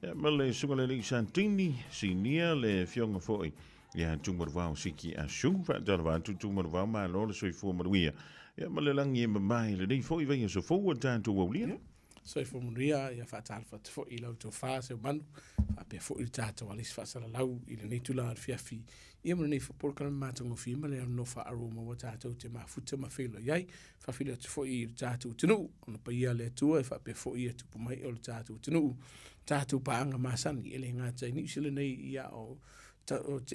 Ia, ma le susuga i le Alii Santini, Sinia le afioga foi ia Tumalevao Siki Asu. Faatalofa atu Tumalevao, malo le soifua manuia. Ia, ma le lagi e mama i lenei foi vaiaso fou ua tatou aulia. Soifua manuia, ia faatalofa atu foi i lau tofa Seumanu, faapea foi le tatou alisi faasalalau i lenei tulaga o le fiafi. Ia ma lenei foi polokalame matagofie ma le avanoa faaaru maua tatou te mafuta ma feiloai ai. Faafeiloai atu foi i le tatou atunuu, ona paia le Atua e faapea foi ia tupu mai o le tatou atunuu, tatou paaga masani, e le gata i Niu Sila nei, ia o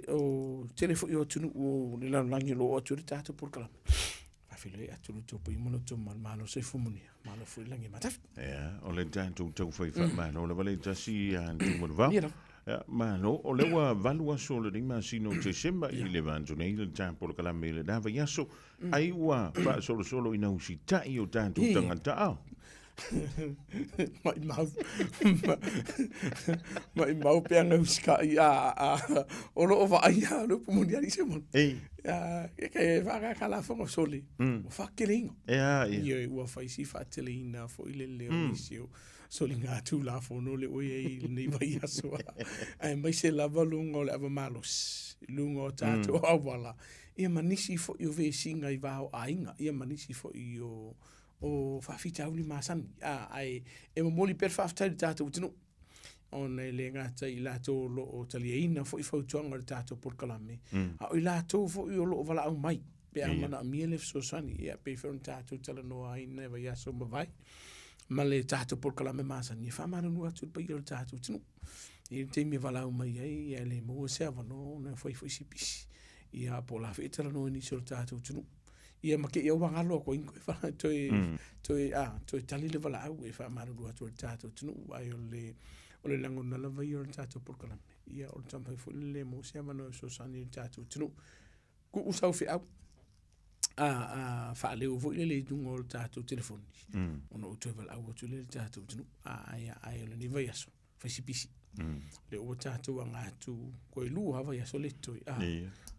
o tele foi o atunuu o le lalolagi o lo o atu ai le tatou polokalame. Faafeiloai atu lo outou paia ma lo outou mamalu, malo soifua manuia, malo foi le lagi e matafi. Ia, o le tatou taufai faamalo lava le tasi a Tumalevao. Ia lava. Ia, malo, o lea ua 8 aso o lenei masina o Tesema i le va atu nei le tatou polokalame i lena vaiaso, ai ua faasolosolo ina usitai o tatou tagata ao. Maimau. Maimau pe ana usitai a a o loo vaaia le upu moni alii Simon. Ei. A e ke whaakaka la fonga sole. Ua faateleina. Ea, ia. Ioe, ua fai si faateleina foi le leo mm. nisi o soligatulafono le ua i ai i lenei vaiaso. Aemaise lava luga o le ava malosi, luga o tatou mm. auala, ia ma nisi foi o vesiga i va o aiga, ia ma nisi foi o o faafitauli masani. A, ae e momoli pea le faafetai i le tatou atunuu, ona e le gata i latou o lo o taliaina foi fautuaga o le tatou polokalame, a o i latou foi o lo o valaau mai pe a manaomia le fesoasoani. Ia, pei foi ona tatou talanoa ai i nai vaiaso ua mavae ma le tatou polokalame masani, e faamalulu atu i le paia o le tatou atunuu. I le taimi e valaau mai ai, ia e le maua se avanoa ona e fai foi si pisi. Ia, po o le a foi e talanoa i nisi o le tatou atunuu. Ia ma kēia ua galo atu ai toe wha, toe, toe, a, toe tali le valaau e faamalulu atu ai le tatou atunuu, ai o le, o le lagona lava ia o le tatou polokalame. Ia, o le taumafai foi lele e maua se avanoa e fesoasoani i le tatou atunuu. Tuu sau feau, a, a, faaleo foi lele i luga o le tatou telefoni, ona ou toe valaau atu lea i le tatou atunuu. A, ai, ai o lenei vaiaso, fai si pisi. Lea ua tatou aga atu koe lua vaiaso le totoe, a,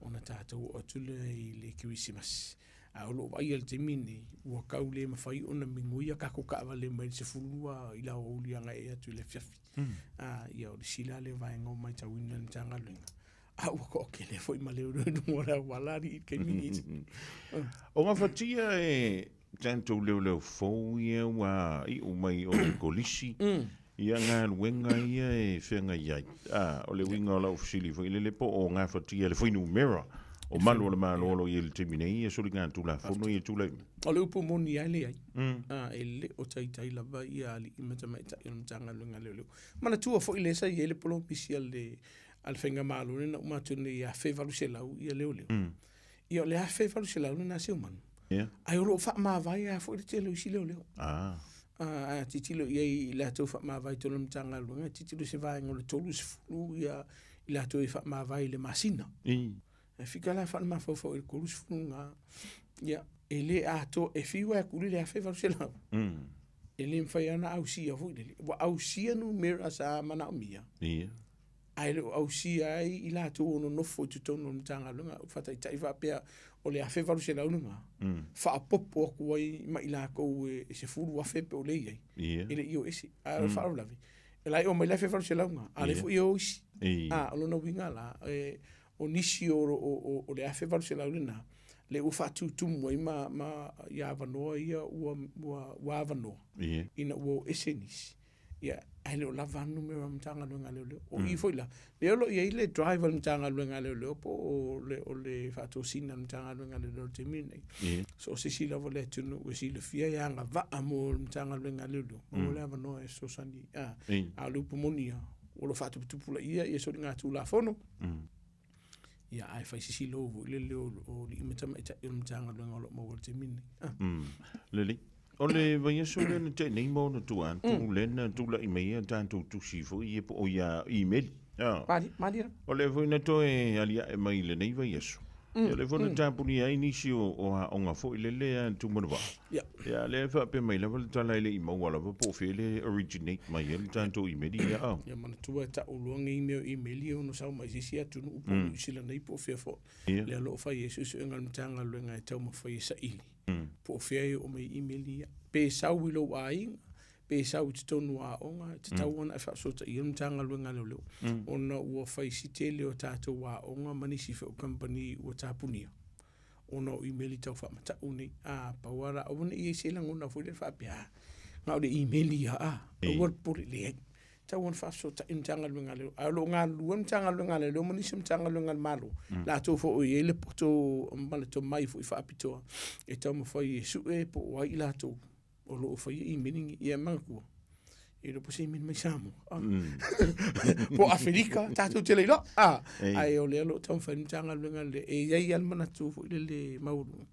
ona tatou oo atu lea i le Kerisimasi. A o lou vaaia i le taimi lenei, ua tau le mafai ona migoi a tatou taavale mai le 12 i le aoauli agai atu i le afiafi. A, ia o le isi la lea vaega ua matauina e le Matagaluega, a ua toatele foi ma leoleo i luga o le auala alii i le taimi lenei. O gafatia e tatou leoleo fou ia ua iu mai o le kolisi ia galuega ia e feagai ai. A, o le uiga o lau fesili foi lele po o gafatia le fuainumera o malu o le Malo o lo o i ai i le taimi nei ia soligatulafono ia e tulai mai. O le upu moni lava e leai. A, e le o taitai lava ia alii ma tamaitai o le Matagaluega a Leoleo. Manatua foi lea sa i ai le polomisi a le a le faigamalo lea na uma atu nei e 1800 ia leoleo. Ia o le 1800 lena Seumanu. Ae o lo o faamavae lava foi le tele o isi leoleo. A tilotilo i ai i latou faamavae i totonu o le Matagaluega, e tilotilo i se vaega o le 30 ia i latou e faamavae i le masina. Ae fika la faalemafaufau i le 30 lena, ia, e le atoa, e fiu lava e tuli le 1800. E le mafai lava ona ausia foi lele. Ua ausia numera sa manaomia. Ae le o ausia ai i latou o nonofo i totonu o le Matagaluega. O faataitai faapea o le 1800 lena, faaopoopo atu ai ma i latou e 10,000 pe o le i ai, e le i o ese. Ae o le faalavelave, e la e omai le 1800 lena, a o lea foi e o isi. A, o lona uiga la, o nisi o le 1800 lena, lea ua faatutumu ai ma ia avanoa ia ua avanoa, ina ua o ese nisi. Ia, ae le o lava a numera o Matagaluega a Leoleo. O i foi la, lea o lo o i ai le drive a le Matagaluega a Leoleo po o le, o le faatosina a le Matagaluega a Leoleo i le taimi lenei. So o se isi lava o le atunuu e silafia e agavaa mo le Matagaluega a Leoleo, maua le avanoa e fesoasoani. A, a o le upu moni lava, o lo o faatuputupulaia ia soligatulafono, Ia, ae fai sisi lou foi lele o alii ma tamaitai o le Matagaluega o lo o maua i le taimi lenei. Ah. Lelei. O le vaiaso lea na tea nei ma ona tua atu, lea na tulai mai ai a tatou tusi foi ia po o ia imeli. Ah. Mali, mali la. O lea foi na toe aliae mai i lenei vaiaso. Ia lea foi na tapunia ai nisi o aoga foi lele a Tumanuvaa. Ia. Ia lea e faapea mai lava le tala e le i maua lava po o fea le originate mai ai le tatou imeli ia au. Ia manatua e tau loa nei mea o imeli e ono sau mai se isi atunuu po o Niu Sila nei po o fea foi. Lea o lo o fai ai suesuega a le Matagaluega e taumafai e saili po o fea e oo mai ai imeli ia. Pe sau i lou aiga, Pe sau i totonu o aoga, e tatau ona e faafesootaia le Matagaluega a Leoleo, ona ua fai si tele o tatou aoga ma nisi foi o kamupani ua tapunia, ona o imeli tau faamatau nei. A pau lava la, aua ne i i ai se lagona foi lea faapea, a, na o le imeli lava, a, aua le popole, leai. E tatau ona faafesootai le Matagaluega a Leoleo. Ae o lo o galulue le Matagaluega a Leoleo ma nisi o Matagaluega a le Malo, latou foi o i ai le poto ma le tomai foi faapitoa e taumafai e sue po o ai i latou o lo o faia imeli nei. Ia manatua, e le o po se imeli mai Samoa, po o Aferika, tatou te le iloa. Ae o lea o lo o taumafai le Matagaluega e i ai lava le manatu foi lele maualuga,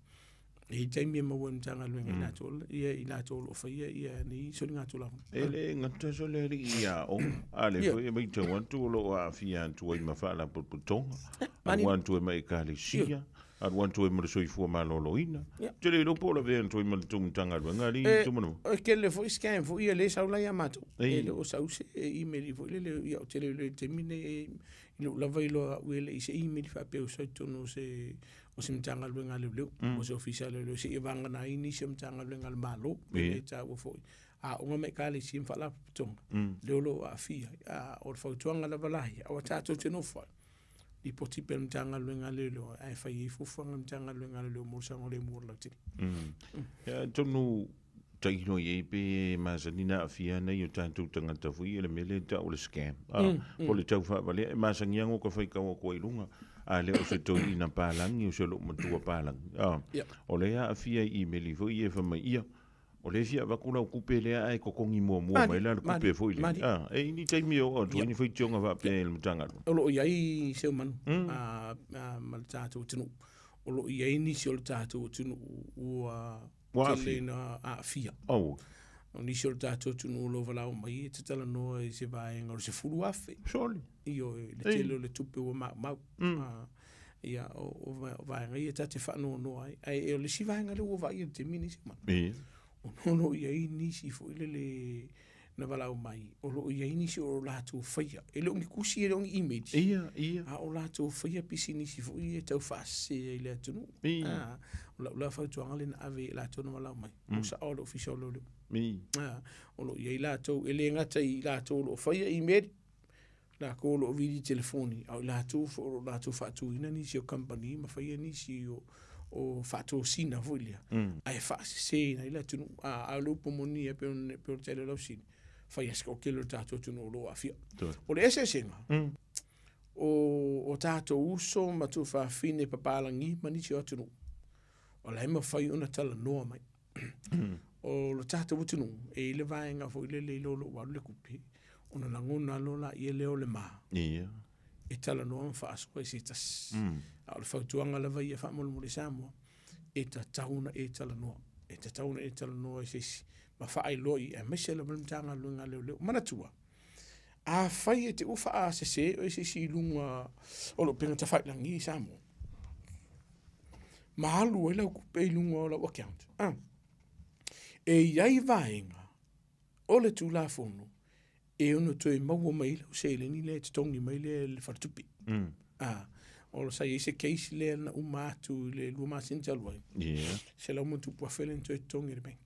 e i ai taimi e maua e le Matagaluega i latou, ia i latou o lo o faia ia nei soligatulafono. E le gata so le alii i aoga, a lea foi e matau atu o lo o aafia atu ai ma faalapotopotoga, alu atu ai ma ekalesia, alu atu ai ma le soifua maloloina. Te le iloa po o lavea atu ai ma le tou Matagaluega alii Tumanua. E tele foi scam foi ia lea e sau la ia matou. E le o sau se email foi lele, ia ou te le iloa i le taimi lenei, i lou lava iloa au e le i se email faapea ua sau i totonu o se o se Matagaluega a Leoleo, o se Ofisa a Leoleo, seia vagana ai nisi o Matagaluega a le Malo, e taua foi aoga ma ekalesia ma faalapotopotoga, lea o lo o aafia ai. A o le fautuaga lava la ia, aua tatou te nofo ai, lipoti pea le Matagaluega a Leoleo, ae fai ai fuafuaga a le Matagaluega a Leoleo mo le saogalemu o le lautele. Ia, atonu tailo i ai pe masani na aafia nai o tatou tagata foi ia le mea lea e tau o le scam. Po o le tau faavalea, e masani lava ona faitau atu ai i luga, a le o se toeaina palagi, o se loo matua palagi. O lea e aafia i imeli foi ia e fai mai, ia, o lea e fia avatu lau tupe lea ae totogi muamua mai la le tupe foi lea. E i ai ni taimi e oo atu ai ni faitioga faapea i le Matagaluega? O lo o i ai se manu ma le tatou atunuu. O lo o i ai nisi o le tatou atunuu ua tele ina aafia. O nisi o le tatou atunuu o lo o valaau mai e talanoa i se vaega o le 10,000. Soli. Ioe, le tele o le tupe ua maumau. Ia, o vaega ia ta te faanoanoa ai. Ae o le isi vaega lea ua vaai i le taimi lenei se manu. O lo o i ai nisi foi lele na valaau mai, o lo o i ai nisi o latou faia. E le o ni tusi, e le o ni email. A o latou faia pisinisi foi ia tau faasese ai i le atunuu. O lau la fautuaga lea na ave i latou na valaau mai. O sao le Ofisa o Leoleo. O lo o i ai latou, e le gata i latou o lo o faia email, latou o lo o vili telefoni, a o latou foi o lo o latou faatuina nisi o kamupani ma faia nisi o faatosina foi lea, ae faasese ai le atunuu. A o le upu moni e pei o le tele o lausili, fai a se toatele o le tatou atunuu o lo o aafia. O le eseesega, o tatou uso ma tuafafine papalagi ma nisi o atunuu, o la e mafai ona talanoa mai. O le tatou atunuu, e i le vaega foi lele i lo lo ua alu le tupe, ona lagona loa la ia lea o le ma. E talanoa ma faasoa i se tasi. A o le fautuaga lava ia faamolemole Samoa, e tatau ona e talanoa. E tatau ona e talanoa i se isi. Ma faailoa i aemaise lava le Matagaluega a Leoleo. Manatua, afai e te ua faasese oe se isi i luga o lou upega tafailagi i Samoa, ma alu ai lau tupe i luga o lau account. E i ai vaega o le Tulafono e ono toe maua mai lau seleni lea e totogi mai lea le faletupe. O sa i ai se case lea na uma atu i le 2 masina talu ai. $100,000 lea na toe totogi e le bank.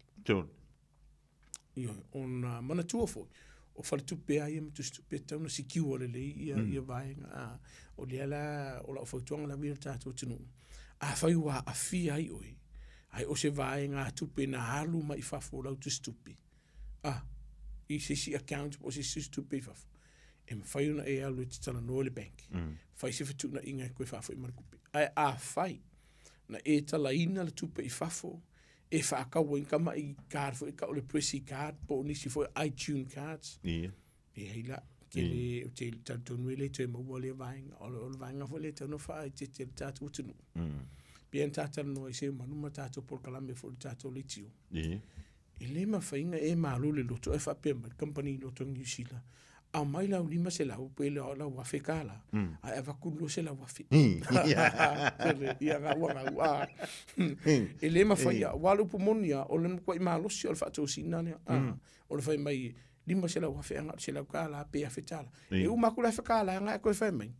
Ioe, ona manatua foi, o faletupe a ia ma tusitupe e tatau ona secure lelei ia vaega. O lea la, o lau fautuaga lava ia i le tatou atunuu, afai ua aafia ai oe, ai o se vaega tupe na alu mai i fafo o lau tusitupe, i se isi account po o se isi tusitupe i fafo, e mafai ona e alu e te talanoa i le bank, fai se fetuunaiga e koe faafoi mai le tupe. Ae afai na e talaina le tupe i fafo, e whaakaua i kama i card foi, ka o le Prezi card, po o nisi foi iTunes cards. E hei la, ke le, o te talitonu e le toe maua lea vaega, o le vaega foi le tau na whaa i te te tātou atunuu. Pea na tātou noa i se manu ma tātou polokalame foi le tātou leitio. E le mawhainga e malo le loto e whaapea mai, company loto New Zealand. A mai lau 500 pe le lau afe kala. A e avaku 200 afe. Ia ngā ua ngā ua. E le mawhaia, wā le upu moni a, o le mkua i malosi o le whaatosina lea. O le whai mai 500 afe anga, 100 kala, pe afe tala. E umaku le afe kala anga e koe whai mai.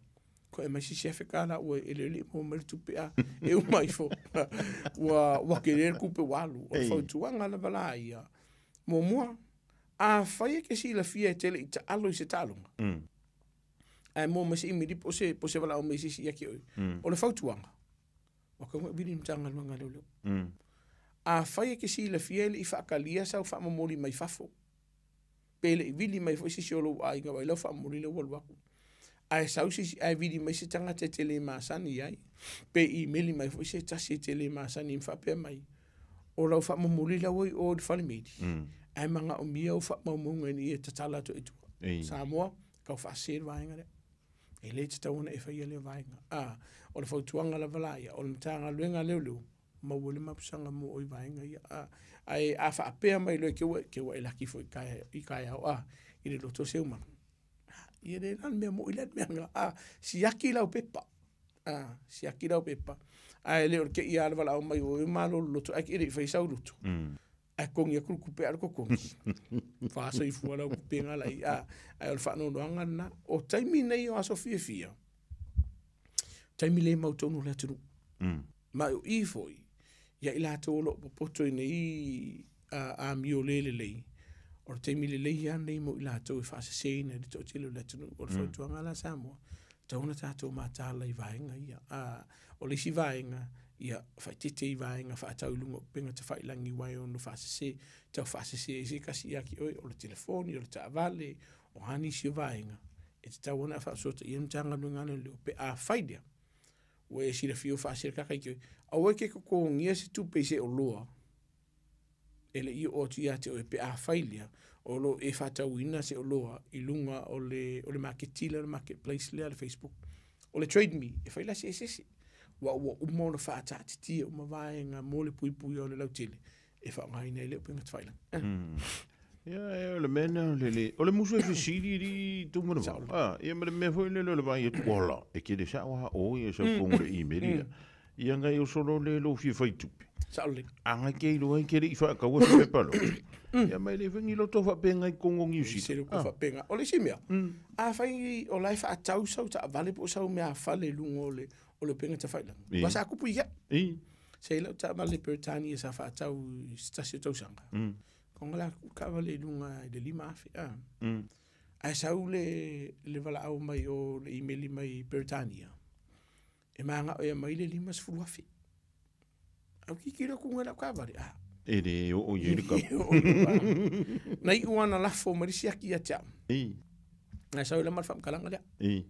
Ko e mai sisi afe kala ua e le le mo mai tupe a. E umai fo. Ua ke le kupe walu. O le whautuanga la wala ia. Mua mua. Afai e ke silafia e te leʻi taʻalo i se taʻaloga, ae mo mai se imeli po se valaʻau mai se isi ia te oe, o le fautuaga, ua tatau ona e vili i le Matagaluega a Leoleo. Afai e te silafia e leʻi faatalia sau faamomoli mai fafo, pe leʻi vili mai foi se isi o lou aiga vaai lau faamomoli lea ua alu atu. Ae sau se isi ae vili mai se tagata e te le masani ai, pe imeli mai foi se tasi e te le masani ma faapea mai, o lau faamomoli la ua i o i le fale meli, ae manaomia ou faamaumauga ina ia tatala atu ai i tua. Samoa, tau faasese le vaega lea. E le tatau ona e faia lea vaega. O le fautuaga lava la ia, o le Matagaluega a Leoleo, maua le mapusaga mo oe i vaega ia. Ae a faapea mai loa te ua e laki foi i taeao i le loto o Seumanu. Ia le la le mea moi le mea na. Siaki lau pepa. Siaki lau pepa. Ae le o le te i a le valaau mai o e malo le loto, ae te le i fai sau loto. Ae totogi atu le tupe a le totogi. Faasoifua lau tupe nga lai. Ae o le faanoanoaga lena. O taimi nei o aso fiafia, taimi le mautonu o le atunuu. Ma o i foi, ia i latou o loo popoto i nei amio le lelei, o le taimi lelei lava lenei mo i latou e faaseseina i le toatele o le atunuu. O le fautuaga la Samoa, tatau ona tatou mataala i vaega ia. O le isi vaega, ia faaeteete i vaega faatau i luga o upega tafailagi aua e ono faasese, tau faasese ai se tasi ia te oe, o le telefoni, o le taavale, o a nisi o vaega, e tatau ona faafesootai le Matagaluega a Leoleo pe afai lea ua e silafia ua faasese le tagata i te oe. Aua e te totogia se tupe i se oloa e le i oo atu ia te oe pe afai lea o lo o e faatauina se oloa i luga o le maketi lea, o le marketplace lea a le Facebook. O le Trade Me, e fai la se eseese, ua uma ona faataatitia uma vaega mo le puipuia o le lautele e faaaogaina ai le upega tafailagi. Ia, o le mea lena o le o le musu e fesili i Tumanava. Ia ma le mea foi lele o le vaai atu, ola, e tele sao lava o ia sau totonu o le email ia. Ia ngai o solo le lou fia fai tupe. Sao lelei. A ngai ke iloa ai ke le i faataua se pepa loa. Ia ma e le fai ni loto faapea i totonu o Niu Sila. Se loto faapena. O le isi mea, afai o la e faatau sau taavale po o sau meafale i luga o le upega tafailagi, aua sa tupu ia. Sa i ai lau taavale Peretania sa faatau i se tasi o tausaga. Konga la ku taavale i luga i le 5,000. Ae sau le valaau mai o le imeli mai Peretania, e manao e aumai le 50,000. Au kikilo atu ngai lau taavale. E le oo i ai le kau. Na iu ana lafo mai le siaki ia te au. Ae sau la ma le faamatalaga lea.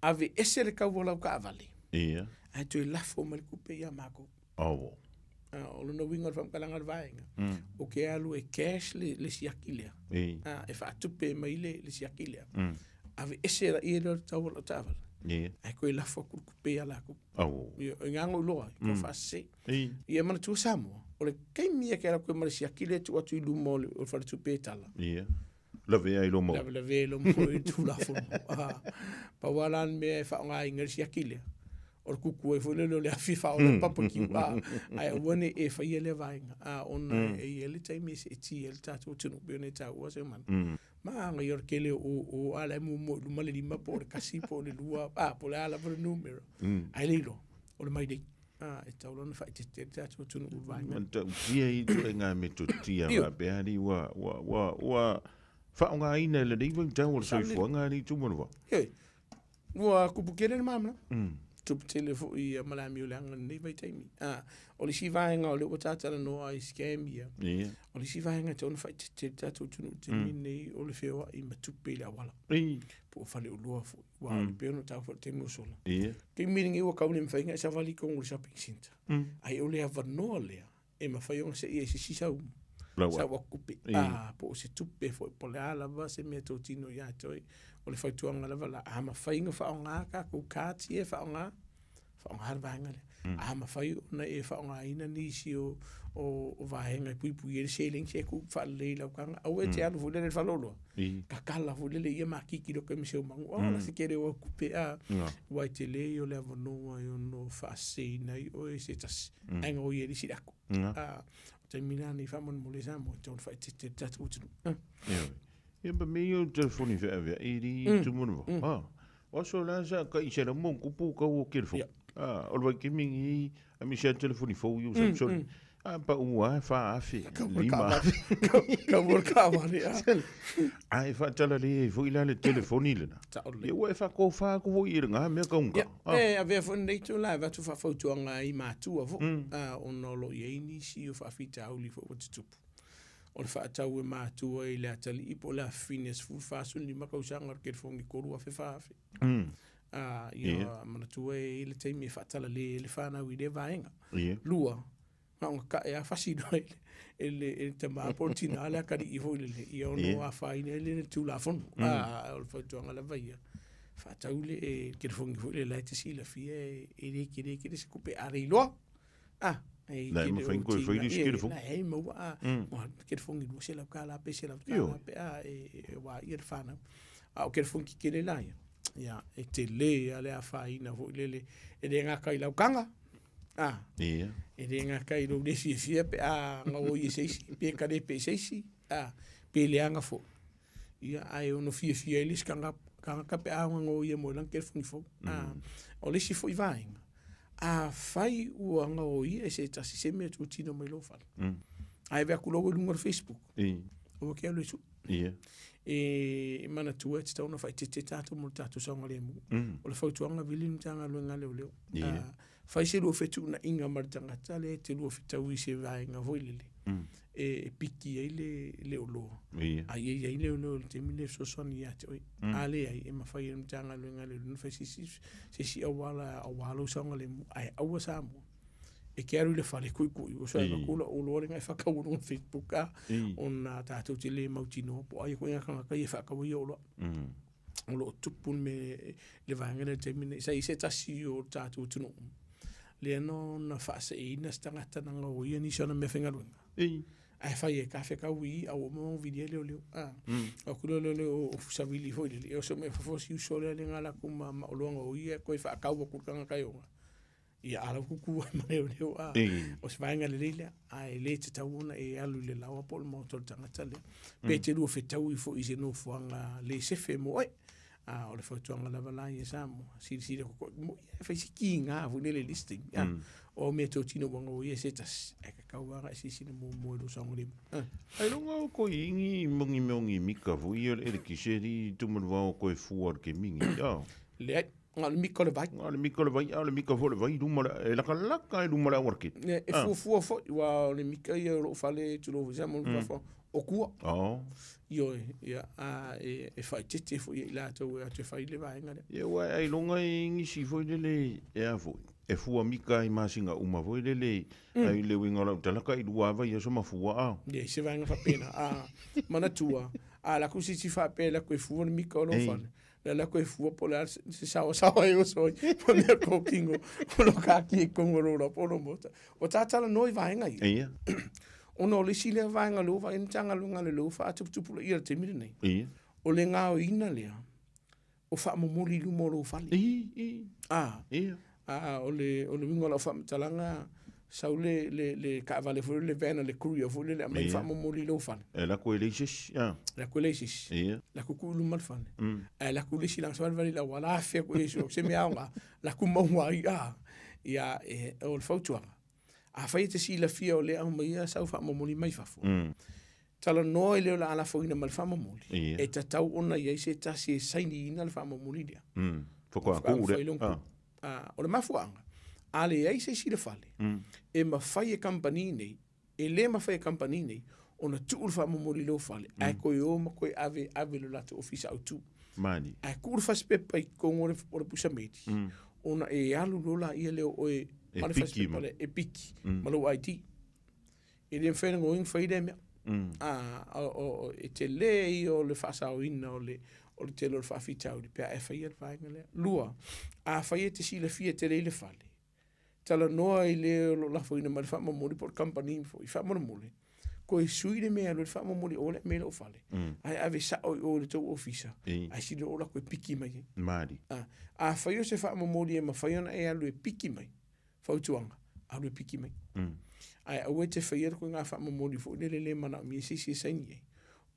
Ave ese le kau o lau taavale. Ae toe lafo mai le tupe ia makou. O lona uiga o le faamatalaga o le vaega, o ke alu e cash le siaki lea. E faatupe mai le siaki lea. Ave ese la ia lea o le tau o lau taavale. Ae toe lafo atu le tupe ia lakou. Ia, o inā ngau loa, i kau faasese. Ia manatua Samoa, o le taimi e ke ala koe ma le siaki lea tuu atu i luma o le faletupe e tala. Lavea i lou mau. Lavea i lou mau i le Tulafono. Pau lava la le mea e faaaogaina le siaki lea, o le kuku ai foi lele o le afi e faaola le barbecue. Ae aua ne i e faia lea vaega, ona e i ai le taimi e seetia ai le tatou atunuu pei ona e taua Seumanu. Maga ia o le tele o o a la e muamua i luma le 5 po o le 1 po o le 2, po o le a lava le numera. Ae le iloa, o le mailei. E tatau la ona faaeteete le tatou atunuu i le vaega. Matautia i ituaiga metotia faapea alii ua faaaogaina e lenei vaitau o le soifuaga alii Tumanava. Ua tupu tele le malamalama. Tupu tele foi ia malami o le aga i lenei vaitaimi. O le isi vaega o lea ua tatalanoa ai i scam ia. O le isi vaega e tatau ona faaeteete le tatou atunuu i le taimi lenei o le feoai ma tupe i le auala. Po o faleoloa foi. Ua o le pei ona taua foi i le taimi ua sola. Taimi lenei ua tau le mafai ona e savali i totonu o le shopping centre. Ae o le avanoa lea e mafai ona seia i se isi sau sau atu tupe. Po o se tupe foi po o le a lava se mea totino ia te oe. O le fautuaga lava la, a mafai ona faaaoga tatou cards ia e faaaoga, faaaoga le vaega lea. A mafai ona e faaaogaina nisi o vaega e puipui ai le seleni, se tuu faalelei i lau taga. Aua e te alu foi lele i le faleoloa, tatala foi lele ia makiki loka ma Seumanu. La se tele o au tupe, aua e tele ia o le avanoa e ono faaseseina ai oe se tasi, ae gaoi ai le isi le ato. O taimi la nei faamolemole Samoa, e tatau ona faaeteete le tatou atunuu. Ia ma mea ia o telefoni feaveai i Tumanava. O aso la sa kai se la mo kupu kau o telefoni. O le vaitaimi lenei, aemaise lava telefoni fou ia o Samsung. A pa'u lava e 4,000 5,000. Kau le kaavale a. Ae faatalale ai foi la le telefoni lena. Sao lelei. Ia ua e faatofa atu foi i lena mea taugata. Ia, e avea foi lenei itula e avatu faafautuaga ai i matua foi, ona o lo o i ai nisi o faafitauli foi ua tutupu. O le faatau e matua i le atalii po o le afafine 14, 15 tausaga o le telefoni 3,000, 4,000. Ia manatua e i ai le taimi e faatalale ai le fanau i lea vaega. Lua, na ona tae lava fasi loa e le tamā po o le tinā le atalii foi lele, ia ono afaina ai le Tulafono. O le fautuaga lava ia, faatau le telefoni foi lele la e te silafia e le tele tele se tupe a le iloa. E La e tele mafai o ona toe fai le isi tina, telefoni. la e maua, telefoni $200 pe $100 pe a, e ua ia le fanau. A o telefoni tetele la ia, ia, e tele a le afaina foi lele, e le gata i laukaga, e le gata i lou le fiafia pe a gaoi e se isi, pe kalepe e se isi, pe leaga foi. Ia, ae ono fiafia ai le isi tagata pe a gaoia mo lana telefoni fou. O le isi foi vaega, afai ua gaoia e se tasi se mea tutino mai lou fale. Ae avea atu loa i luga o le Facebook. Aua te alu e sui. E manatua e tatau ona faaeteete tatou mo le tatou saogalemu. O le fautuaga vili le Matagaluega a Leoleo. Fai se lua fetuunaiga ma le tagata lea e te lua fetaui i se vaega foi lele. E piki ai le oloa. Ai ai ai le oloa i le taimi le fesoasoani ia te oe. A leai, e mafai e le Matagaluega a Leoleo ona fai se isi auala aua lou saogalemu, ae aua Samoa. E ke alu i le fale kuikui, o soa e kula o loa le ngai whakau o Facebook a, ona tātou te le mautinoa po ai koe ngā kangaka i e whakau i o loa. O loo tupu me le vaega le taimi nei. Sa i se tasi o tātou tunu. Le no na whaase e ina se tangata na ngau ia ni sona mea whengaluenga. Ai whai e ka whekau i au o mo vili e leo leo. O kura leo leo o fusawili foi lele. O so mea whafosi uso lea le ngā laku ma oloanga o ia koe whakau o kurkanga kai onga. Ia ala kuku ai ma leo leo a. O se vaenga le leila, a e le te tau ona e alu le lawa po le maoto le tangata lea. Pe te lua whetau i fo i se nofoanga le sefe mo oe. O le fautuaga lava la ia Samoa. Silasila ko mo ia fai se kiga foi lele listing. O mea totino ua gaoia se tasi. Ae kakau aga e silasila muamua i lou saogalemu. Ai loga o koe ingi mongi mea o ngi mika foi ia le elekise li tumalu o koe fua le ke mingi. Leai, nga o le mika o le vai. Nga o le mika o le vai, a o le mika foi le vai luma le, e lakalaka e luma le au ke. E fuafua foi, ua o le mika ia o lou fale tulou foi Samoa, le faafofoga, o kua. Ioe, ia, a, e faaeteete foi ia i latou e atu e fai le vaega lea. Ia, ua ai loga e ngisi foi lele, e a foi, e fua mika i masinga uma foi lele, ai le uiga o lau talaka i lua ava ia so mafua a. Ia, se vaega faapena, manatua, a la ku sisi faapea la ku e fua le mika o lou fale. La la ku e fua po le a se sawa sawa e oso ai, po mea kōkingo, o lo kāki e kongo rōra po lo mota. O tātala noa i vaega ia. Ona o le isi lea vaega lea ua vaai Matagaluega a Leoleo ua faatuputupula ia le taimi lenei. O le gaoiina lea, o faamomoli i luma o lou fale. O le uiga o lau faamatalaga, sau le kaavale foi le van a le courier foi le aumai faamomoli i lou fale. E lako e le isi isi, E lako e le isi isi. Lako ku i luma le fale. Ae lako le isi lagasavali vale i le auala, afea koe e isi o se mea aoga, lako maua ai, Ia, e, o le fautuaga. A fai e te silafia o le aumaia sau faamomoli mai fafo. Talanoa i lea o le a lafoina ma le faamomoli. E tatau ona i ai se tasi e sainiina le faamomoli lea. Whakoa kū Whai rea. long kū. O le mafuaanga, a le ai se isi le fale, e mawhai e kampani nei, e le mawhai e kampani nei, ona tuu le faamomoli leo fale, ae koe o ma koe ave lo latou ofisa au tū. Mani. Ae kuu le fasipepa i totonu o le pusa meli, ona e alu loa la ia leo oe E ma le piki fasipepa ma. lea, e piki, ma lou ID. E le mawhai na ngoinga whai lea mea. E te le i o le faasaoina o le tele o le faafitauli, pe a e whaia le vaega lea. Lua, a whaia te silafia te lei le fale. Talanoa i le o lo lafoina ma le faamomoli po o le company foi, faamolemole. Koe sui le mea lo le faamomoli o le mea o fale. Ai ave sao i o le tau ofisa. Ai sila o la koe piki mai e. Mari. A whaia se faamomoli e mawhai ona e alu e piki mai. Fautuanga, alu e piki mai. Ai aue te whaia koe ngā faamomoli foi le le mana o mia sisi e saini e.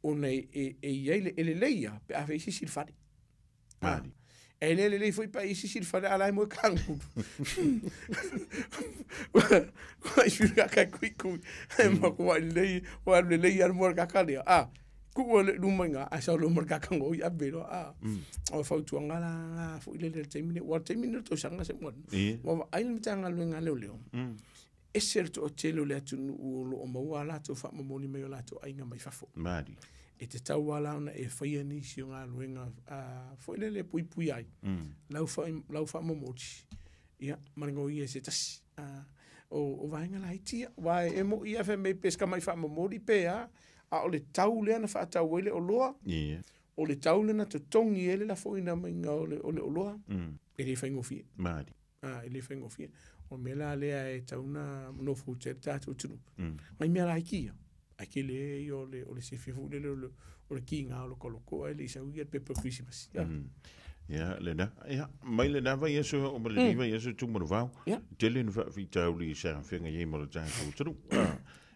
Ona e iai le ele leia pe a whai sisi le fale. Mari. E le lelei foi pa isi sili fale ala mo kanguru. Ai fi ka ka kui kui. E ma ko ai lei, wa le lei al mo ka ka lea. A ku o le luma nga a sa lo mo ka ka ngoi a be lo a. O fa tu nga la fo ile le taimi wa taimi no to sanga se mo. Wa ai le tanga lo nga le le. E se to tele le atu nu lo o maua la to fa mo ni me la to ai nga mai fafo. Mari. E te tauala ona e whaia nisi o ngā luenga fo ile le pui pui ai. Lau wha momoti. Ia, maringo ia se tasi. O vaenga la itia. Wae e mo ia wha me peska mai wha momori pe a. A o le tau lea na wha tau ele o loa. O le tau lea na te tongi ele la fo ina mainga o le o loa. E le whaingofie. Mari. E le whaingofie. O mea lea e tauna no fute tātou tunu. Ngai mea la ikia. A ke le o le se fifu le o le kinga o le koloko e le isa uia pepe Christmas. Ia le na ia mai le na vai eso o le vai eso tu mo vau. Tele no fa fi tauli sa fenga ye mo ta tu.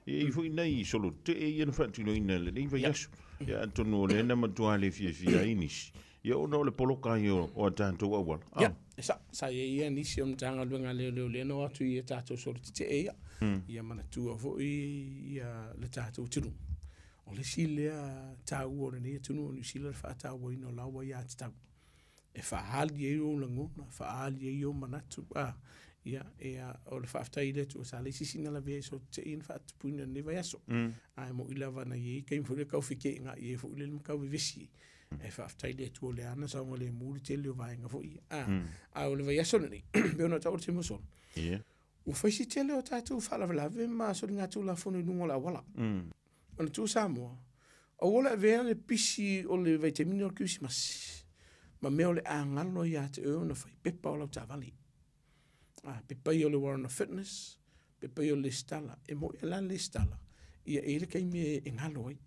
E foi nei solo te e no fa tu no ina le vai eso. Ia antono le na matua le fia fia inis. Ia o no le poloka i o tanto awal. Ia sa sa ia nisi o mtanga luenga le le le no atu ia tatou solo te ia. Ia manatua foi ia le tatou tunu. O le sile tau o le tunu o ni sile fa tau ino lawa ia tau. E faali e o langona, faali e o manatu a ia e o le faaftai le tu sa le sisina la via so te in fa tupuina ne vai aso. Ai mo ila vana ye kai fo le kau fike nga ye fo le kau vesi. E faaftai le tu le ana sa le muri te le vai nga fo ia. A o le vai aso ni. Be ona tau te mo so. Ia. O faisi tele o tātou whaalavelave ma so ngā tū la fono nungo la wala. Ona tū Samoa. O wala vea le pisi o le vaitamina o Christmas. Ma mea o le angalo ia te eo na whai pepa o lau tāvali. Pepa i o le Warren Fitness, pepa i o le stala. E mo ia la le stala. Ia e le kai me e ngalo ai.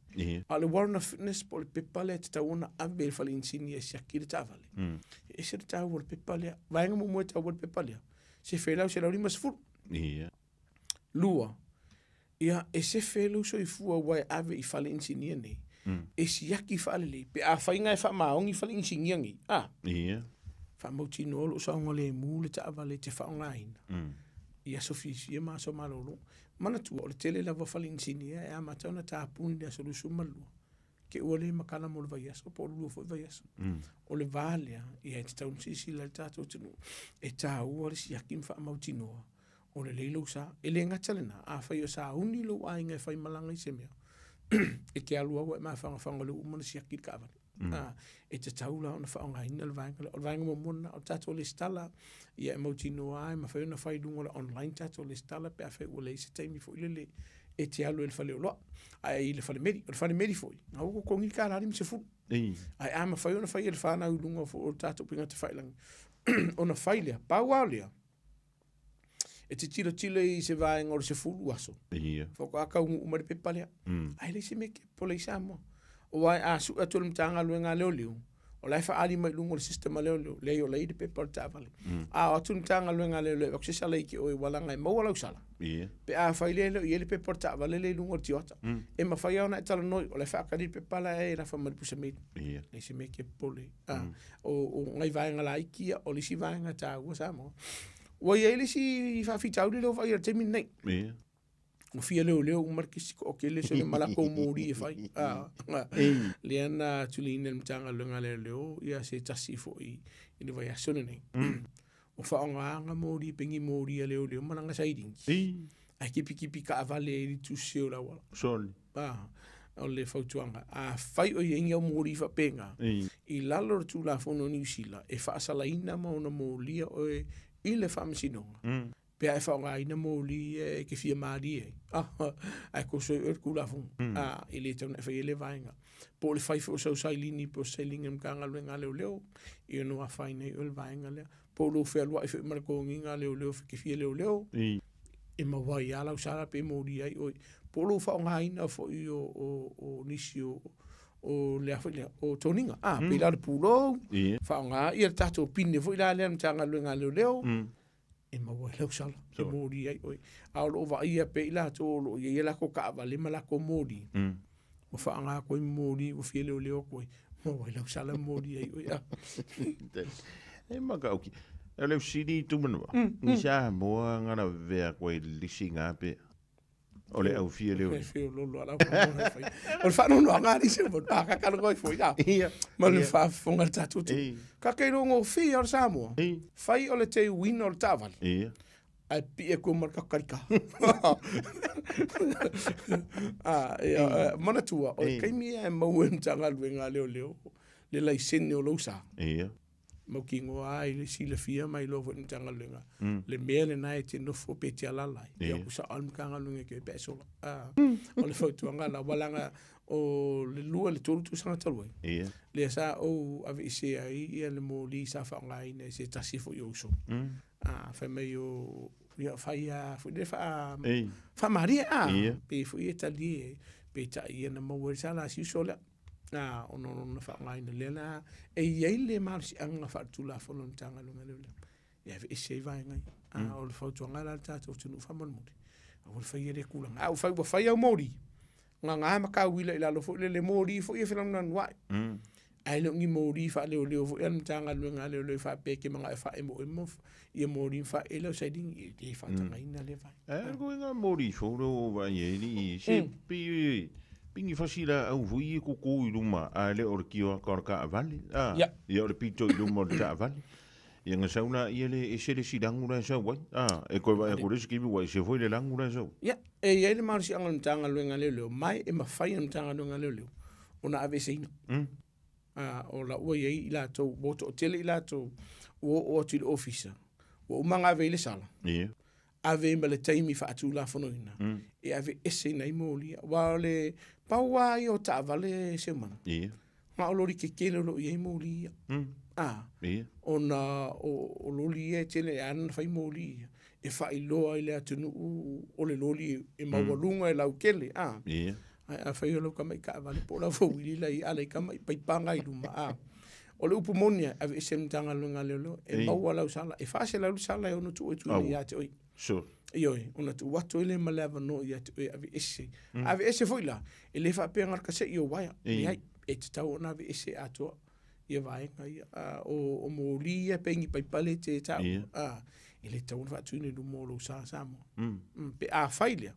A le Warren Fitness po le pepa le te tau ona ave le whale insini e siaki le tāvali. E se le tau o le pepa lea. Vaenga mo moe tau o le pepa lea. Se whelau se lau 50. Ia. Lua. Ia e se whelau so i fua wai ave i whale insinia nei. E siaki whale le. Pe a whainga e wha maongi whale insinia ngi. Ia. Wha mautino olo sa ongo le mu le taavale te whaongaina. Ia sofisi ia maso malolo. Mana tua o le tele lava whale insinia e a matauna tāpuni le aso lusu malua. Ke ua le makana mo le vaiaso, po o lua foi vaiaso. O le vālea, ia e te taunusisi la le tātou tunu. E tāua le siaki mwha mautinoa. O le leilo sa, e le ngata lena, a whai o sa uni lo ainga e whai malanga i se mea. E ke alua ua e mawhanga le umana siaki le kaavale. E te taula ona whaongaina le vaenga, o le vaenga momona, o tātou le stala, ia e mautinoa ai, ma whai ona whai lunga le online tātou le stala, pe a whai ua le se taimi fo ile le, e te alu e le whale o loa. Ai i le whale meri, o le whale meri foi. Ngā uko kongi ka rari mi se fulu. Ai ama whai ona whai e le whanau lunga o tātou pinga te whailangi. Ona whai lea, pau lea. E te tilo tilo i se vaenga o le se fulu aso. Whako aka ungu umare pepa lea. Ai le se meke pole i Samoa. O ai a su atu le mtanga luenga leo leo. O lai whaali mai lunga o le sistema leo leo. Lei o lei de pepa o le tāvale. A o atu le mtanga luenga leo leo. Wako se sala iki o i walanga e maua lau sala. Pe a whai leo leo i ele pepa o le tāvale le lunga o le tiota. E mawhai au na e tala noi. O lai whaakari pepa la e rafa maripusa mei. Lei se meke pole. O ngai vaenga la ikia o lisi vaenga tāua Samoa. Ua ia ele si whawhitauri leo whai a te min nei. O fia leo leo umarkisi ko kele se le malako mori e whai. Lea na tuli ina le mtanga lunga leo leo ia se tasi fo i le vai asone nei. O whaonga anga mori pengi mori a leo leo mananga sairingi. Ai kipi kipi ka avale i tu se o la wala. Soli. O le fautuanga. A whai o iengi au mori whapenga. I lalo le tū la fono New Zealand e whaasalaina ma ona molia o e i le whaamasinonga. Pea e whaongaina mōli e ke fia maari e. Ai ko so e kula fung. I le tauna e whai ele vaenga. Po le whai o sau sailini po sailinga mkanga luenga leo leo. I ono a whai nei o le vaenga lea. Po lo whea lua i whai marakongi ngā leo leo ke fia leo leo. E mawai ala usara pe mōli ai oi. Po lo whaongaina fo i o nisi o lea foi lea, o toninga. Pe la le pūlou, whaonga, ia le tātou pine foi la lea mtanga luenga leo leo. E maua lau sala, e mōri ai oi. A o loo vaia pe i la tō lo ia lako kaavale ma lako mōri. O whaanga koe mōri, o fia leo leo koe. Maua lau sala mōri ai oi. E makauki. O le fesili Tumanua, ni Samoa nga lavea koe i le lisiga pea o le aufia leoleo. O le faanoanoaga alii se manu, a kakalo ai foi a. Ma le faafofoga a le tatou atunuu. Kaka i logofia o le Samoa, fai o le teuina o le taavale. Ae pipii atu ma le kakalika. Manatua, o le taimi e maua e le Matagaluega a Leoleo le laisene o lou sa. Mautinoa ai le silafia ma iloa foi e le Matagaluega le mea lena e te nofo pe te alaala ai. Ia ku sao le Matagaluega ke pe sola. O le fautuaga la walaga o le 2 le 3 tausaga talu ai. Lea sa ou aveesea ai ia le moli sa faaaogaina e se tasi foi o uso. Fai mai o ia fai a foi le faamalie a pe foi e talie pe tai ia na maua sa la si uso lea. Ona lona faaaogaina lea la e i ai le malosiaga faaletulafono o le Matagaluega lea e aveese ai vaega ia. O le fautuaga la le tatou atunuu faamolemole, aua le faia lea tulaga. A ua fai au moli, gaga ma tauila i lalo foi le moli foi e felaunanuai. Ae le o ni moli faaleoleo foi a le Matagaluega a leoleo faapea ke manao e faaemoemo ia moli faaele o sailini e le faatagaina lea vaega. E koe ngā moli fou leo o vaai ai ni se pi pingi fasi la au foi e kuku i luma a le o le kio ka o le taavale. Ia o le pito i luma o le taavale. Ia nga sau la ia le ese le silangu la sau ai. E koe vaai aku le skibi wa se foi le langu la sau. Ia, e i ai le malosiaga o le Matagaluega a Leoleo, mai e mafai e le Matagaluega a Leoleo ona aveeseina. O la ua iai i latou, ua toatele i latou, ua oo atu i le ofisa, ua uma ona ave i le sala, ave ma le taimi faatulafonoina, e aveeseina ai molia. Aua o le pau lava ia o taavale Seumanu, na o loli tetele o lo o i ai moli ia. Ona o loli ia e tele e ana fai moli ia, e faailoa i le atunuu o le loli e maualuga e lautele. Ai a fai o lau tamai taavale po o lau fauili la i ala i tamai paipaga i luma. O le upu moni aveese le Matagaluega a Leoleo, e maua lau sala, e 400 le sala e ono tuu atu ia te oe. Ioe, ona tuu atu ai le ma le avanoa ia te oe aveese. Aveese foi la, e le faapea na o le kasei o uaea. Leai, e tatau ona aveese atoa ia vaega ia. O moli ia pe ni paipale te tau. E le tatau ona faatuina i luma o lou sa Samoa. Pe a fai lea,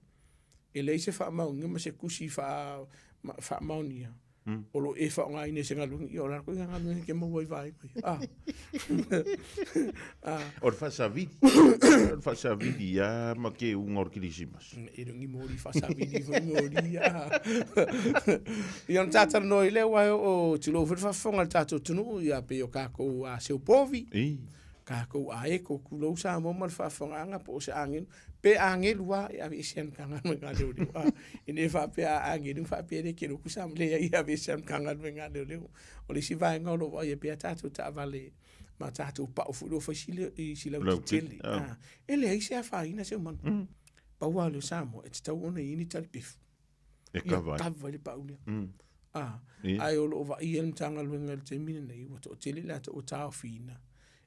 e leai se faamaoniga ma se tusi faamaonia o lo e faaaogaina i se galuega. Ia o la koe galuega ke maua i vaega ia. O le faasavili. O le faasavili ia ma ke uga o le Kerisimasi. E le o ni moli faasavili foi moli ia. Ia ona tatalanoa i lea aua o tulou foi le faafofoga a le tatou atunuu ia pei o takou seupovi. Takou aeko tulou Samoa ma le faafofogaaga po o se agelu. Pe agelu lava e aveese ai ma Matagaluega a Leoleo. E le faapea a agelu faapea le ke loku Samoa. Leai e aveese ai ma Matagaluega a Leoleo. O le isi vaega o lo o vaaia pea tatou taavale ma tatou pau foi lea ua fai si lautetele. E leai se afaina Seumanu. Pau lava lea o Samoa e tatau ona i ai ni talipefu. E kava ai. Ia kava ai le pau lea. Ae o lo o vaaia le Matagaluega i le taimi lenei, ua toatele i latou ua taofiina.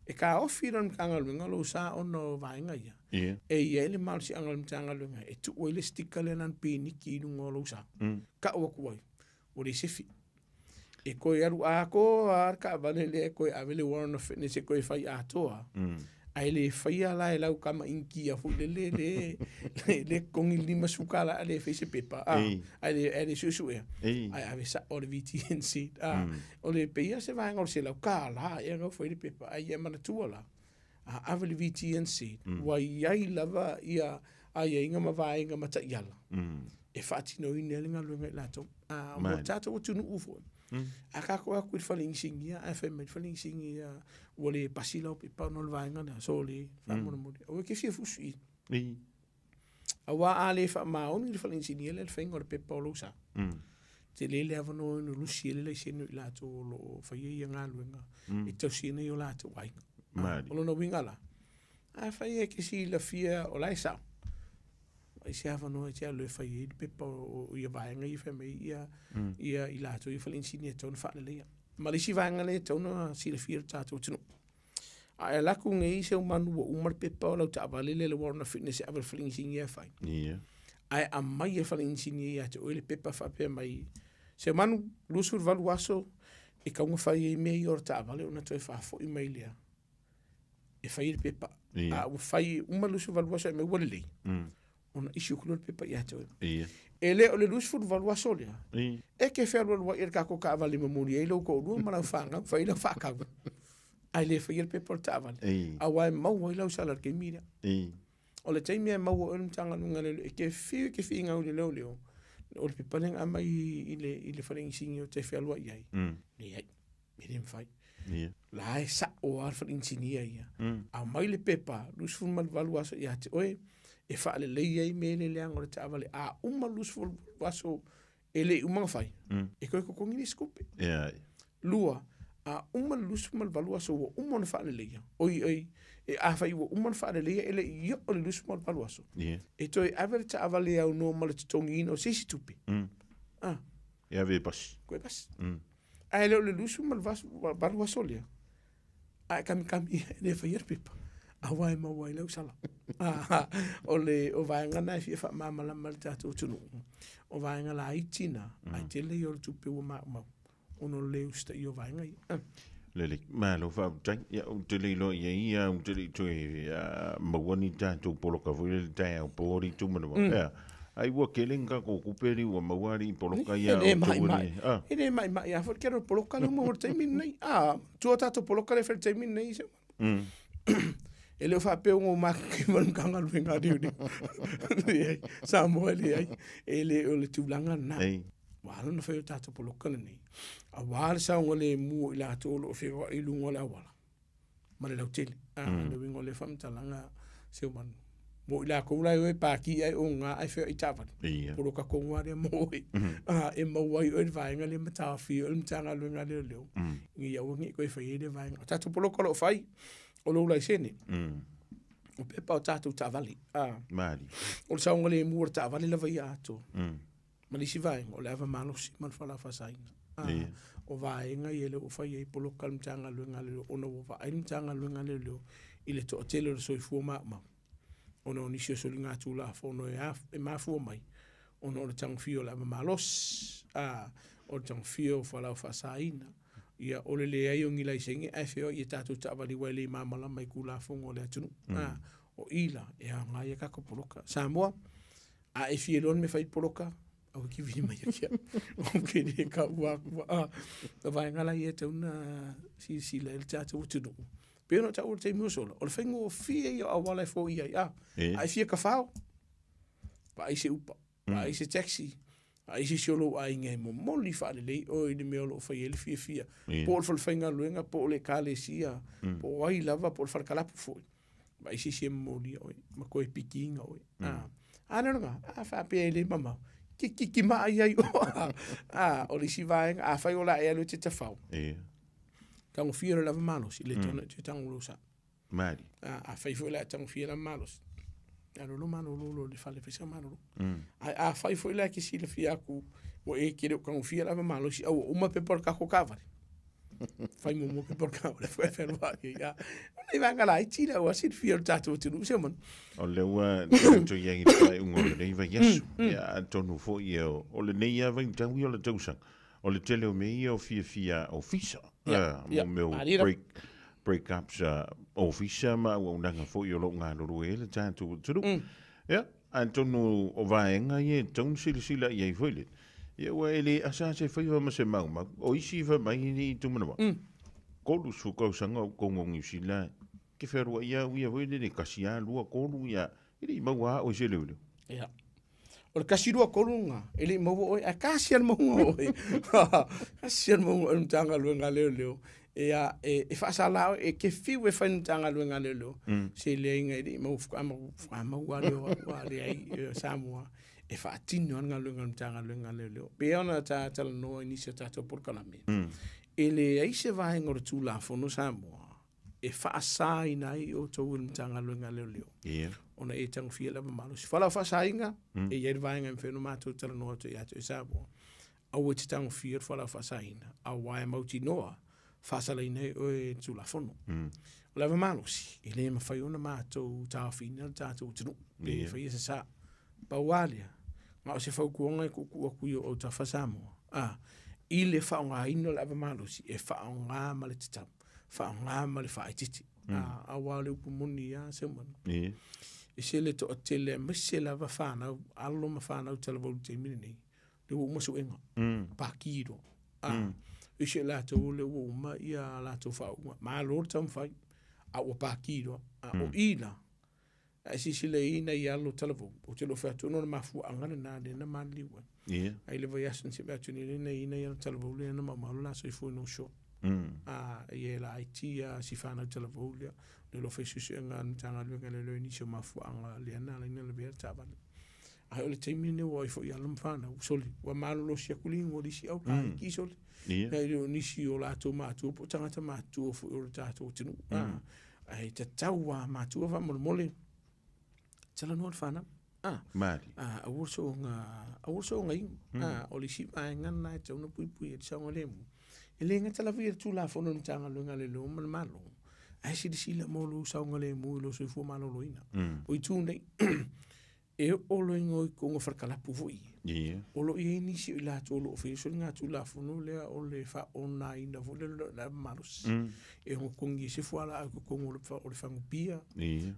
E taofi la le Matagaluega lou sa ona o vaega ia. E i ai le malosiaga o le Matagaluega e tuu ai le sticker lea na ona piniki i luga o lou sa. Tau atu ai, ua le sefi. E toe alu atoa le taavale lea e toe ave le warrant of fitness e toe fai atoa. Ae le faia la e lau tama Initia foi le le totogi le $50 a le fai se pepa. Ae le suesuea. Ae ave sao le VTNC. O le peia se vaega o le $100 ea na fai le pepa. Ai ia manatua la, a ave le VTNC, ua i ai lava ia aiaiga ma vaega mataiala e faatinoina ai le galuega i latou. Mo tatou atunuu foi. A tatou atu i le fale inisinia, ae fai mai le fale inisinia ua le pasi lau pepa ona o le vaega lea. So le faamolemole. Aua e te fia fusi'i. Aua a le faamaoni le fale inisinia lea le faiga o le pepa o lou sa. Tele le avanoa ona lusi ai le laisene o i latou o lo o faia ia galuega e tausiina i o latou aiga. O lona uiga la, a fai e ke silafia o la e sao, ai se avanoa e te alu e fai ai le pepa o ia vaega ia fai mai ia ia i latou ia fale inisinia e tatau ona faaleleia. Ma le isi vaega lea e tatau ona silafia e le tatou atunuu. A e alu atu nei Seumanu ua uma le pepa o lau taavale lea le warrant of fitness e ave i le fale inisinia e fai. Ae aumai e le fale inisinia ia te oe le pepa faapea mai, Seumanu, 28 aso e tatau ona fai ai mea ia o le taavale ona toe faafoi mai lea. E fai le pepa. A ua fai uma 28 aso e mai ua lelei. Ona issue ku le pepa ia te oe. E le o le 28 aso lea. E ke fealualuai e le kako taavale momoli ai lou toalua ma lau fanau fai lau faatau. Ae le faia le pepa o le taavale. Aua e maua ai lau sala i le taimi lea. O le taimi e maua ai le Matagaluega a Leoleo e te fiu e te finau i le leoleo, o le pepa lea na aumai i le fale inisinia ou te fealuai ai. Leai, e le mafai. La e sao lava le fale inisinia ia. Aumai le pepa 28 aso ia te oe e faalelei ai mea le leaga o le taavale. A uma le 28 aso e le i uma ona fai, e toe totogi le isi tupe. Lua, a uma le 28 aso ua uma ona faaleleia, oi oi, e afai ua uma ona faaleleia e le i oo le 28 aso, e toe ave le taavale e aunoa ma le totogiina o se isi tupe. E ave e pasi. Koe pasi. Ae le o le 28 aso lea, a e kamikami e le faia le pepa, aua e maua ai lau sala. O le o vaega na e fia faamalamalama le tatou atunuu, o vaega laiti na, ae tele ia o le tupe ua maumau, ona o le le usitaia o vaega ia. Lelei, malo faafetai. Ia, ou te le iloa i ai ia, ou te le i toe maua ni tatou poloka foi lele taeao po alii Tumanawa. Ea, ai ua tele ni tatou tupe alii ua maua alii poloka ia E le o maimai. tau alii. E le maimai lava foi le tele o poloka lea ua maua i le taimi lenei. Tua tatou poloka lea e fai i le taimi lenei, se. E le o faapea ua makakema le Matagaluega a Leoleo. Leai, Samoa e leai. E le o le tulaga lena. Ua ala ona fai o tatou poloka lenei, aua le saogalemu o i latou o lo o feoai i luga o le auala ma le lautele. Le uiga o lea faamatalaga Seumanu. Mo i latou la e o e paki ai o ngā ai feoai i taavale. Poloka tonu lava lea mo oe. E maua ai oe le vaega lea ma taofia oe le Matagaluega a Leoleo. Ina ia aua ne i toe faia ai lea vaega. O tatou poloka o lo o fai, o lou laisene. O pepa o tatou taavale. O le saogalemu o le taavale lava ia atoa. Ma le isi vaega, o le ava malosi ma le fualaau faasaina. O vaega ia lea ua fai ai poloka le Matagaluega a Leoleo, ona ua vaai le Matagaluega a Leoleo i le toatele o le soifua maumau, ona o nisi o soligatulafono e mafua mai, ona o le tagofia o le ava malosi, o le tagofia o fualaau faasaina, ia, o le leai o ni laisene ae feoai i tatou taavale ua e le malamalama i Tulafono a le atunuu. O i la, e aoga ai a tatou poloka. Samoa, a e fia iloa le mea fai poloka, au e kivili mai akia. O ke le ka ua aku. O vaega la ia e tau na silasila i le tatou atunuu. Pe ona taua le taimi ua sola, o le faigofie ia o auala e foia ai. A e fia tafao, vaai se upa, vaai se taxi, vaai se isi o lou aiga e momoli faalelei oe i le mea o lo o fai ai le fiafia. Po o le falefaigaluega, po o le ekalesia, po o ai lava, po o le falekalapu foi. Vaai se isi e momolia oe, ma toe pikiina oe. A lea lena, a faapea e le mamao, kikiki maa ai o. O le isi vaega, afai o la e alu e te tafao. Tagofia le lava malosi, le tona te tago lou sa. Mali. Afai foi la e tagofia lava malosi, alu lo malolo le fale fai sa malolo. Ai afai foi la e ke silafia aku, ua e ke le o tagofia lava malosi, au ua uma pepa o le kako taavale. Fai muamua pepa o le taavale, fai fealuai ai. O nei vaega laiti lea ua silafia o le tatou atunuu se manu. O lea ua tatou i ai i le faaiuga o lenei vaiaso. Ia, atonu foi ia o lenei lava vaitau ia o le tausaga. O le tele o mea ia o fiafia ofisa. Mo mea o break-ups ofisa ma auaunaga foi o lo o galulue ai le tatou atunuu. Ia, atonu o vaega ia e tatau ona silasila i ai foi le. Ia, ua e le asa se faiva ma se maumau. O isi fai mai ni Tumanawa. 30 tausaga o totonu o Niu Sila. Ke fealuai au ia foi lele, kasi lava, lua, tolu, ia, e le i maua lava oe se leoleo. Ia. O le kasi lua tolu lena, e le i maua oe, ae kasi lava le mauga oe. Kasi lava le mauga oe i le Matagaluega a Leoleo. Ia, e faasala oe, e ke fiu e fai le Matagaluega a Leoleo. Se leaiga e le i maua faatoa maua lea o au, a leai, Samoa, e faatino lava le galuega a le Matagaluega a Leoleo. Pei ona ta talanoa i nisi o tatou polokalame, e leai se vaega o le Tulafono Samoa e faasaina ai outou i le Matagaluega a Leoleo. Ona e tagofia lava malosi. Fualaau faasaina, e i ai le vaega e mafai ona matou talanoa atu ia te oe Samoa. Aua e te tagofia le fualaau faasaina, aua e mautinoa faasalaina ai oe e le Tulafono. O le ava malosi, e le mafai ona matou taofiina le tatou atunuu. E faia se sa. Pau lava lea, na o se fautuaga e tuutuu atu i o autafa Samoa, i le faaaogaina o le ava malosi, e faaaoga ma le tatau. Faaaoga ma le faaitiiti. Aua o le upu moni lava Seumanu. E se le toatele aemaise lava fanau, alo ma fanau talavou i le taimi lenei, lea ua uma suega, paki loa. O isi o latou lea ua uma a latou faauuga, malo le taumafai, a ua paki loa. A o i la, a e silasila i nai alo talavou, ou te le o fai atu ona o le mafuaaga lena lea na maliliu ai. Ai le vaiaso na se'i atu nei lea na i ai nai alo talavou lea na maumau le la soifua i North Shore. Ia e laiti lava si fanau talavou lea, o lo o fai suesuega a le Matagaluega o Leoleo i nisi o mafuaaga lea na ala ai ona lavea le taavale. Ae o le taimi lenei ua oo ai foi i alo ma fanau, sole, ua malolosi atu le igoa o le isi au laiti sole. Nai lo nisi o latou matua po o tagata matutua foi o le tatou atunuu. Ae tatau lava matua faamolemole, talanoa le fanau. Mali. Aua le soona, aua le soona inu. O le isi vaega lena e tatau ona puipui ai le saogalemu. E le gata lava ia i le Tulafono a le Matagaluega a Leoleo ma le Malo, ae silasila mo lou saogalemu i lou soifua maloloina. O itu nei, e oo loa ina o i totonu o falekalapu foi ia, o lo o i ai nisi o i latou o lo o faia soligatulafono lea o le faaonaina foi lea o le ava malosi. E ono togi ai se fualaau i totonu o le fagupia,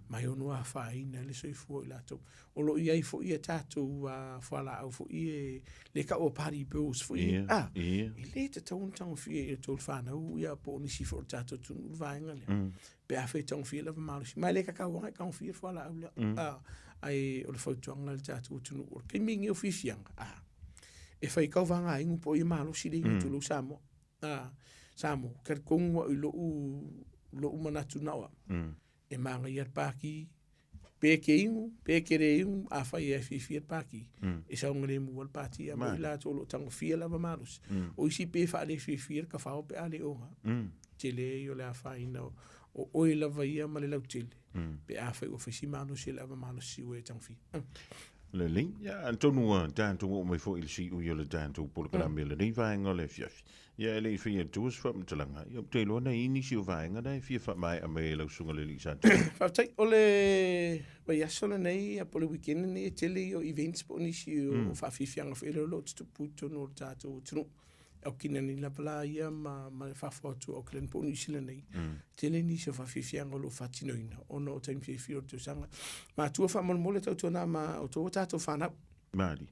ma e ono afaina ai le soifua o i latou. O lo o i ai foi a tatou fualaau foi ia le tau o party pills foi ia. E le tatau ona tagofia e outou le fanau ia po o nisi foi o le tatou atunuu le vaega lea. Pe afai e tagofia le ava malosi, ma e le tatau lava ona e tagofia le fualaau lea. Ae o le fautuaga i le tatou atunuu, o le taimi lenei o fiafiaga, e fai tauvaga inu po o ia malosi le inu tulou Samoa. Samoa, talitonu au i lou manatu na o au, e manaia le paki, pe ke inu, pe ke le inu, afai e fiafia le paki, e saogalemu ai le pati, a mo i latou o lo o tagofia le ava malosi. O isi pe faalefiafia le kafao pe a le oga. Tele ia o le afaina o oe lava ia ma le lautele, pe afai ua fai si malosi le ava malosi ua e tagofia. Lelei, ia, atonu ua tatou oo mai foi i le siui o le tatou polokalame o lenei vaega o le afiafi. Ia, e le i faia atua se faamatalaga, ia, ou te iloa na i ai nisi o vaega na e fia faamaea mai e lau susuga i le alii Sa Tuala. Faafetai. O le vaiaso lenei po o le weekend lenei e tele ia o events po o nisi o faafiafiaga foi lea o lo o tutupu i totonu o le tatou atunuu. Aukina nei lava la ia ma le faafoe atu o Auckland po o Niu Sila nei. Tele nisi o faafiafiaga o lo o faatinoina ona o taimi fiafia o le tausaga. Matua faamolemole tautuana ma outou o tatou fanau. Mali.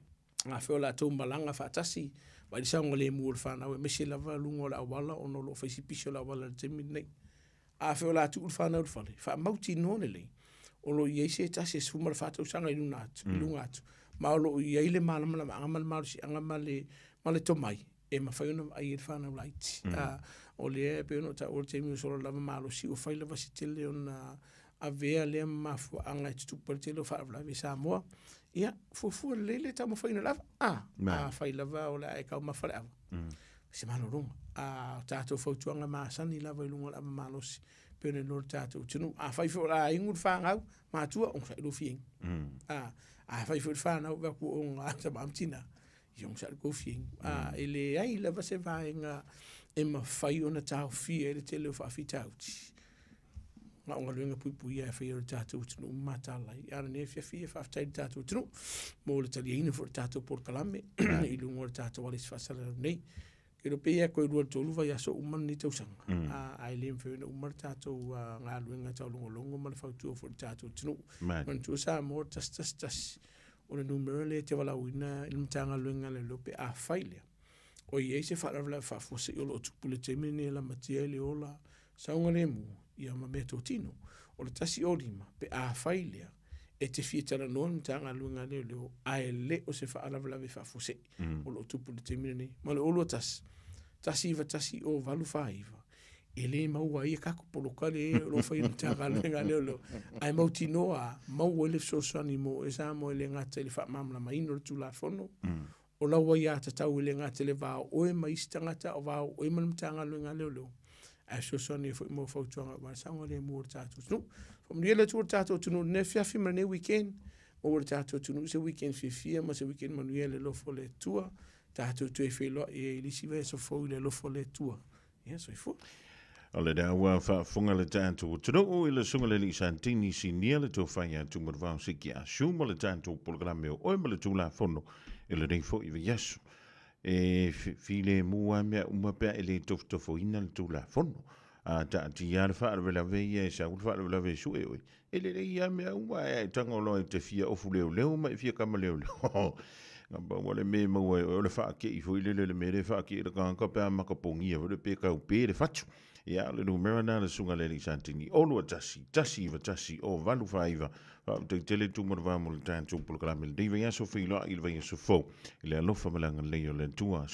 Afai o latou malaga faatasi, vaai le saogalemu o le fanau aemaise lava luga o le auala ona o lo o fai si pisi o le auala i le taimi lenei. Afai o la tuu le fanau i le fale, faamautinoa lelei o lo o i ai se tasi e 14 tausaga i luna atu, i luga atu, ma o lo o i ai le malamalamaaga ma le malosiaga ma le tomai e mafai ona vaai ai le fanau laiti. O lea e pei ona ou taua i le taimi ua sola lava malosi, ua fai lava si tele ona avea lea mafuaaga e tutupu ai le tele o faalavelave i Samoa. Ia, fuafua lelei le taumafaiina o le ava. Afai lava o le a e taumafa le ava, se malologa. O tatou fautuaga masani lava i luga o le ava malosi, pei ona iloa le tatou atunuu. Afai foi o le a inu le fanau, matua, onosai lou fia inu. Afai foi le fanau e vaai atu o ga tama ma tina, ia onosai le tou fia inu. E leai lava se vaega e mafai ona taofia ai le tele o faafitauli. Na o galuega puipuia e faia e le tatou atunuu ma matala ai. A o lenei afiafi e faafetai i le tatou atunuu mo le taliaina foi o le tatou polokalame i luga o le tatou ala i se faasalalau nei. Ke iloa pe ia toe 2 i le 3 vaiaso uma lenei tausaga, ae le mafai ona uma le tatou galuega taulogologo ma le fautua foi i le tatou atunuu. Manatua Samoa 111 o le numera lea e te valaauina i le Matagaluega a Leoleo pe afai lea o i ai se faalavelave faafuasei o lo o tupu i le taimi lenei e lamatia ai le ola saogalemu ia ma meatotino. O le 105 pe afai lea e te fia talanoa i le Matagaluega a Leoleo ae le o se faalavelave faafuasei o lo o tupu i le taimi lenei. Ma le 021 191 089 e le maua ai e tatou polokalame o lo o fai e le Matagaluega a Leoleo, ae mautinoa maua ai le fesoasoani mo oe Samoa e le gata i le faamalamalamaina o le Tulafono, o lau aiatatau e le gata i le va o oe ma isi tagata, o va o oe ma le Matagaluega a Leoleo, ae fesoasoani ai foi mo fautuaga aua le saogalemu o le tatou atunuu. Faamanuia le Atua i le tatou atunuu i lenei afiafi ma lenei weekend. Maua le tatou atunuu se weekend fiafia ma se weekend manuia i le alofa o le Atua. Tatou toe feiloai ai i le isi vaiaso fou i le alofa o le Atua. Ia, soifua. O lena ua faafofoga le tatou atunuu i le Susuga i le Alii Santini Sinia le tofa ia Tumanuvao Siki Ashu ma le tatou polokalame o Oe ma le Tulafono i lenei foi vaiaso. E filemu lava mea uma pe a e le tofotofoina le Tulafono. A taatia le faalavelave ia e sau le faalavelave e sue oe. E lelei lava mea uma ae a e tago loa e te fia ofu leoleo ma e fia kama leoleo. Na pau lava le mea e maua e oe o le faakei foi lele le mea lea e faakei e le tagata pe a makapogia foi lea pe taupe le fatu. Ia, o le numera lena a le Susuga i le Alii Satini, 0 21 191 o 849. Faafetai tele Tuma le va mo le tatou polokalame i lenei vaiaso, feiloai i le vaiaso fou i le alofa ma le agalelei o le Atua.